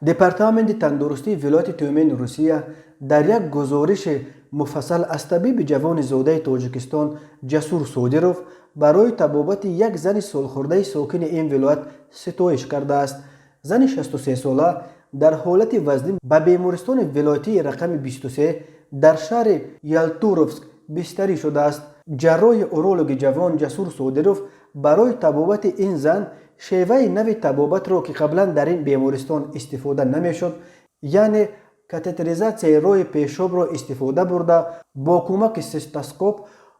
Департаменти тандурустии вилояти Тюмени Русия дар як гузориши муфассал аз табиби ҷавони зодаи Тоҷикистон Ҷасур Содиров барои табобати як зани солхӯрдаи сокини ин вилоят ситоиш кардааст. Зани 63сола дар ҳолати вазнин ба бемористони вилоятии рақами 23 дар шаҳри Ялтуровск бистарӣ шудааст. Ҷарроҳи урологи ҷавон Ҷасур Содиров барои табобати ин зан шеваи нави табобатро, ки қаблан дар ин бемористон истифода намешуд, яъне катетеризатсияи роҳи пешобро истифода бурда, бо кӯмаки цистоскоп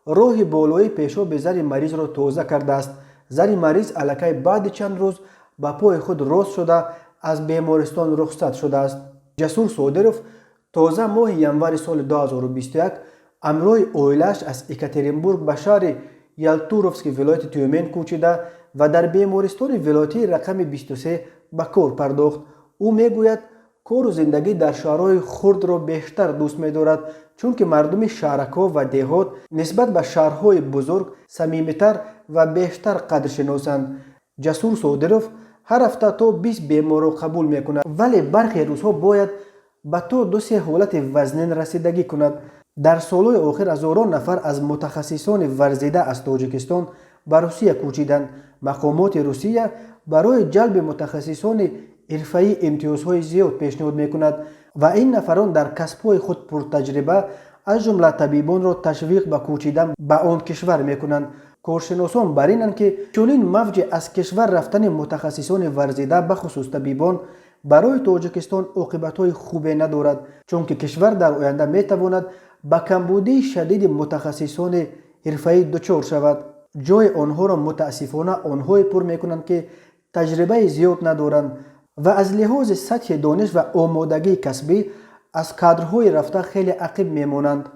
роҳи болоии пешоби зани маризро тоза кардааст. Зани мариз аллакай баъди чанд рӯз ба пои худ рост шуда, аз бемористон рухсат шудааст. Ҷасур Содиров тоза моҳи январи соли 2021 ҳамроҳи оилааш аз Екатеринбург ба шаҳри Ялтуровски вилояти Тюмен кӯчида ва дар бемористони вилоятии рақами 23 ба кор пардохт. Ӯ мегӯяд, кору зиндагӣ дар шаҳрҳои хурдро бештар дӯст медорад, чунки мардуми шаҳракҳо ва деҳот нисбат ба шаҳрҳои бузург самимитар ва бештар қадршиносанд. Ҷасур Содиров ҳар ҳафта то 20 беморро қабул мекунад, вале бархе рӯзҳо бояд ба то ду-се ҳолати вазнин расидагӣ кунад. Дар солҳои охир ҳазорон нафар аз мутахассисони варзида аз Тоҷикистон ба Русия кӯчиданд. Мақомоти Русия барои ҷалби мутахассисони ҳирфаӣ имтиёзҳои зиёд пешниҳод мекунад ва ин нафарон дар касбҳои худ пуртаҷриба, аз ҷумла табибонро ташвиқ ба кӯчидан ба он кишвар мекунанд. Коршиносон бар инанд, ки чунин мавҷе аз кишвар рафтани мутахассисони варзида, бахусус табибон, барои Тоҷикистон оқибатҳои хубе надорад, чунки кишвар дар оянда метавонад ба камбудии шадиди мутахассисони ҳирфаӣ дучор шавад. Ҷои онҳоро мутаассифона онҳое пур мекунанд, ки таҷрибаи зиёд надоранд ва аз лиҳози сатҳи дониш ва омодагии касбӣ аз кадрҳои рафта хеле ақиб мемонанд.